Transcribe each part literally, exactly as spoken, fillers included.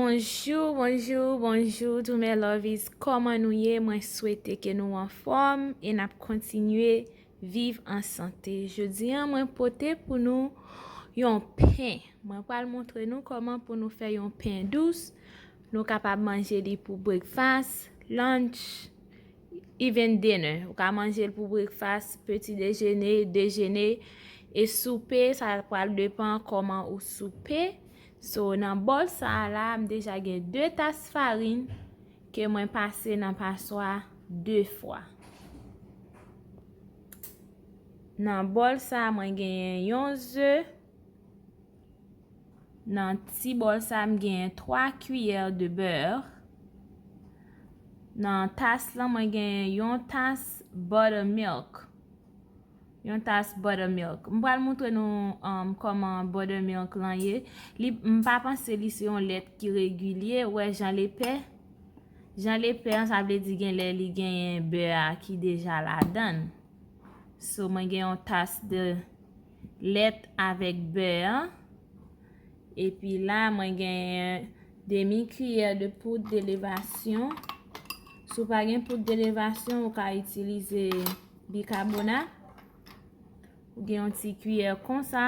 Bonjou, bonjou, bonjou, tou mes lovies. Kòman nou ye? Mwen swete ke nou anfòm e n ap kontinye viv an sante. Jodi a, mwen pote pou nou yon pen. Mwen pral montre nou kòman pou nou fè yon pen dous. Nou kapab manje li pou breakfast, lunch, even dinner. Ou ka manje l pou breakfast, peti dejene, dejene e soupe. Sa pral depan kòman ou soupe. So, nan bòl sa a la, m deja gen de tas farin ke mwen pase nan paswa de fwa. Nan bòl sa a, mwen genyen yon ze. Nan ti bòl sa a, m genyen twa kiyè de bè. Nan tas lan, mwen genyen yon tas buttermilk. Yon tas buttermilk. M pral montre nou um, kòman buttermilk lan ye. Li, m pa panse li se yon lèt ki regilye. Ou wè jan l epè? Jan l epè an, sa vle di gen lè li genyen bè a ki deja ladan l. So, mwen gen yon tas de lèt avèk bè an. Epi la, mwen gen demi kiyè de poud de levasyon. Si w pa gen poud de levasyon, ou ka itilize bikabonat. Ou gen yon ti kiyè konsa.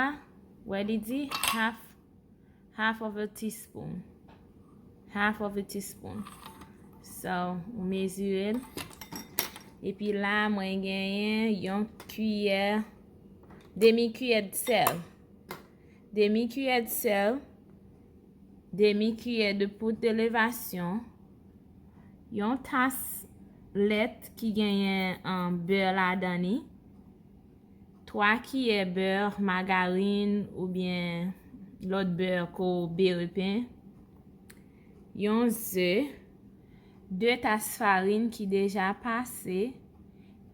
Wè li di half, half of a teaspoon. Half of a teaspoon. So, ou mezire l. Epi la, mwen genyen yon kiyè, demi kiyè de sèl. Demi kiyè de sèl. Demi kiyè de poud de levasyon. Yon tas lèt ki genyen um, bè ladan li. Twa kiyè bè, magarin oubyen lòt bè ke w bere pen. Yon ze, de tas farin ki deja pase.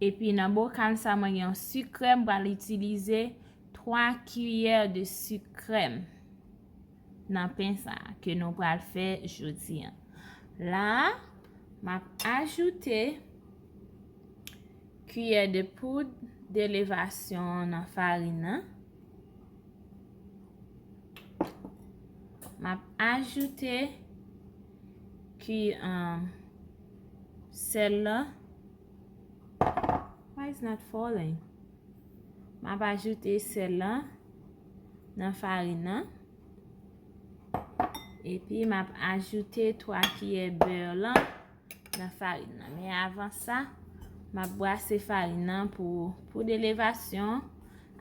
Epi nan bokal sa, mwen gen yon sik krèm, m pral itilize twa kiyè de sik krèm nan pen sa ke nou pral fè jodi a. La, m ap ajoute kiyè de poud de levasyon nan farin nan. M ap ajoute ki um, sèl la. Why is not falling? M ap ajoute sèl la nan farin nan. Epi m ap ajoute twa kiyè bè lan nan farin nan. Men avan sa, m ap brase farin nan pou poud de levasyon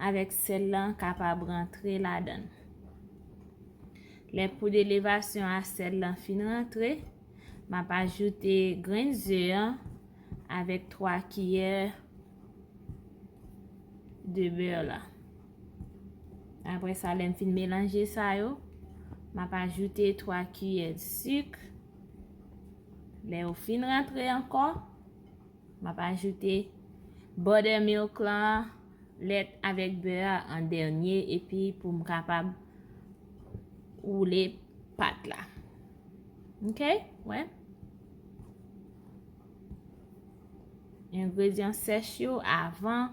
avèk sèl lan kapab rantre ladan l. Lè poud de levasyon a sèl lan fin rantre, m ap ajoute grenn ze an avèk twa kiyè de bè la. Apre sa, lè m fin melanje sa yo, m ap ajoute twa kiyè sik. Lè yo fin rantre ankò, m ap ajoute buttermilk lan, lèt avèk bè a an dènye, epi pou m kapab woule pat la. Ok? Wè? Engredyan sèch yo avan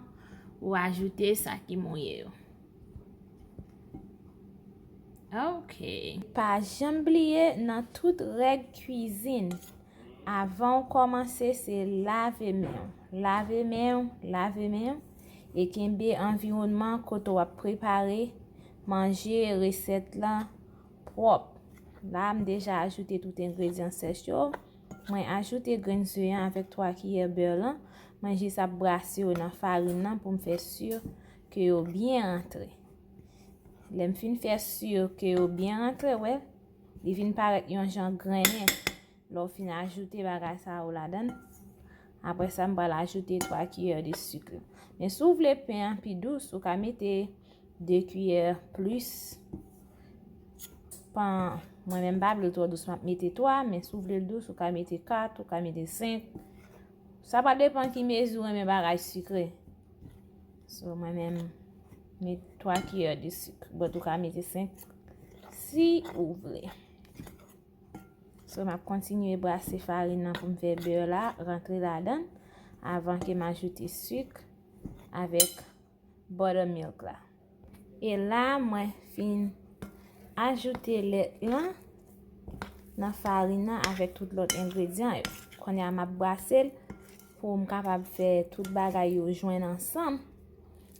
ou ajoute sa ki mouye yo. Ok. Pa janm bliye nan tout règ kwizin, avan w kòmanse, se lave men w. Lave men w, lave men w, e kenbe anviwònman kote w ap prepare manje resèt lan pwòp. La, m deja ajoute tout engredyan sèch yo. Mwen ajoute grenn ze an avèk twa kiyè bè lan. Mwen jis ap brase yo nan farin nan pou m fè si ke yo byen rantre. Lè m fin fè si ke yo byen rantre, wè, li vin parèt yon jan grennen. Lè w fin ajoute bagay sa yo ladan l, apre sa, m pral ajoute twa kiyè de sik. Men si w vle pen an pi dous, ou ka mete de kiyè plis. Pan, mwen menm m pa vle l twò dous, m ap mete twa, men si w vle l dous, ou ka mete kat, ou ka mete senk. Sa va depann ki mezi w renmen bagay sikre. So, mwen menm, met twa kiyè de sik. But ou ka mete senk si ou vle. So, m ap kontinye brase farin nan pou m fè bè la rantre ladan l avan ke m ajoute sik avèk buttermilk la. E la, mwen fin ajoute lèt lan. nan farin nan avèk tout lòt engredyan yo. Kounye a m ap brase l pou m kapab fè tout bagay yo jwenn ansanm.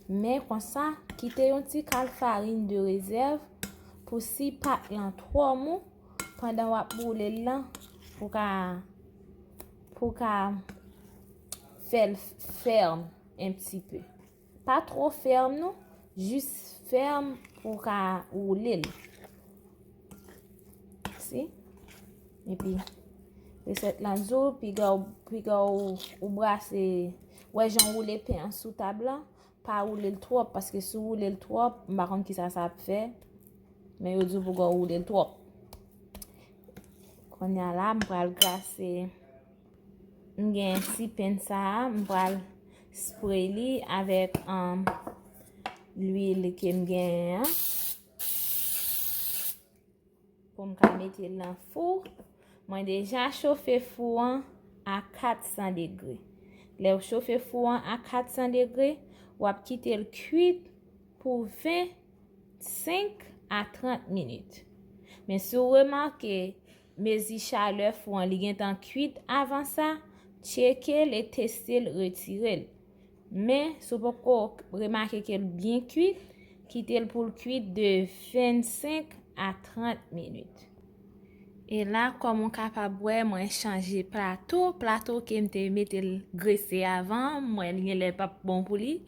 Men konsa, kite yon ti kal farin de rezèv pou si pat lan twò mou, pandan w ap boule l lan, pou ka, pou ka fè l fèm un petit peu. Pa twò fèm non, jis fèm pou w ka woule l. Si? Epi, resèt lan di w, piga w, piga w, ou brase, wè jan w woule pen an sou tab lan, pa woule l twòp, paske si w woule l twòp, m pa konn kisa sa ap fè, men yo di w pou w woule l twòp. Kounye a la, m pral grase, m gen ti pen sa a, m pral spray li avèk, um, lwil ke m genyen an. Pou m ka mete l nan fou, mwen deja chofe fou an a kat san degre. Lè w chofe fou an a kat san degre, w ap kite l kwit pou ven senk a trant minit. Men si w remake mezi chalè fou an li gentan kwit avan sa, tcheke l e teste l, retire l. Men, si w poko remake ke l byen kwit, kite l pou l kwit de vennsenk a trant minit. E la, kòm ou kapab wè, mwen chanje plato. Plato ke m te mete l grese avan, m wè l genlè p ap bon pou li.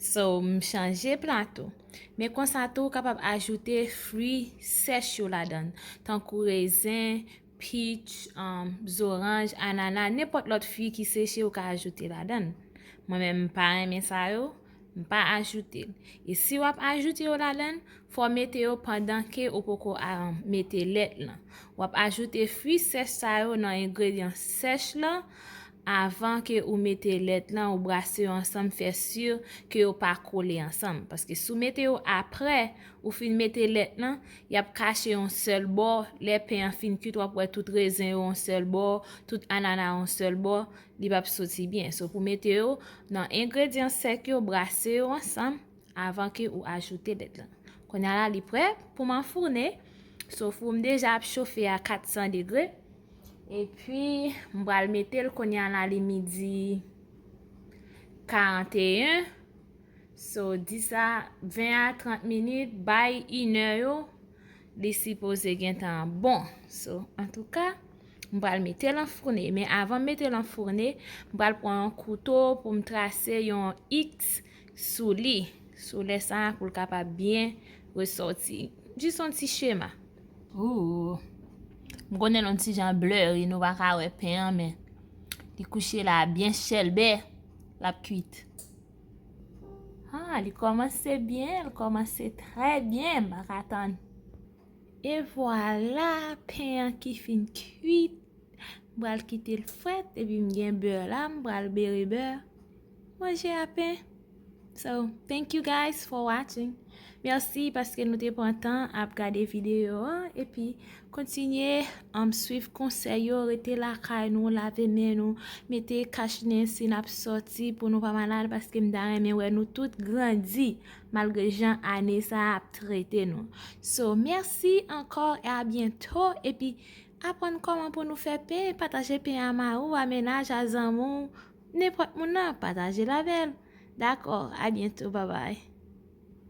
So, m chanje plato. Men konsa tou, ou kapab ajoute fwi sèch yo ladan l, tankou rezen, peach, um, zoranj, anana, nenpòt lòt fwi ki seche ou ka ajoute ladan l. Mwen menm, m pa renmen sa yo, m pa ajoute l. E si w ap ajoute yo ladan l, fò w mete yo pandan ke ou poko, um, mete lèt lan. W ap ajoute fwi sèch sa yo nan engredyan sèch lan avan ke ou mete lèt lan, ou brase yo ansanm, fè si ke yo pa kole ansanm. Paske si w mete yo apre ou fin mete lèt lan, y ap kache yon sèl bò. Lè pen an fin kwit, w ap wè tout rezen yo yon sèl bò, tout anana yon sèl bò, li p ap soti byen. So, pou mete yo nan engredyan sèk yo, brase yo ansanm avan ke ou ajoute lèt lan. Kounye a la, li prè pou m anfoune. So, fou m deja ap chofe a kat san degre. Epi, m pral mete l kounye a la, li midi karanteyen. So, dis a ven a trant minit, bay inè yo, li sipoze gentan bon. So, antouka, m pral mete l anfoune. Men avan m mete l anfoune, m pral pran yon kouto pou m trase yon X sou li. Sou lè sa a, pou l kapab byen resòti. Jis yon ti chema. Ooh. M konnen l yon ti jan blurry, nou pa ka wè pen an, men li kouche la byen chèlbè, l ap kwit. Ah, li kòmanse byen, li kòmanse trè byen, m pa ka tann. E vwala, pen an ki fin kwit. M pral kite l frèt, epi m gen bè la, m pral bere bè. Manje a pen. So, thank you guys for watching. Mèsi paske nou te pran tan ap gade videyo an, epi kontinye, um, swiv konsèy yo, rete lakay nou, lave men nou, mete kach nen si n ap sòti pou nou pa malad, paske m ta renmen wè nou tout grandi, malgre jan ane sa ap trete nou. So, mèsi ankò e a byento, epi aprann kòman pou nou fè pen, pataje pen a mari w, a mennaj, a zanmi w, nenpòt moun nan, pataje l avè l. Dakò, a byento, babay.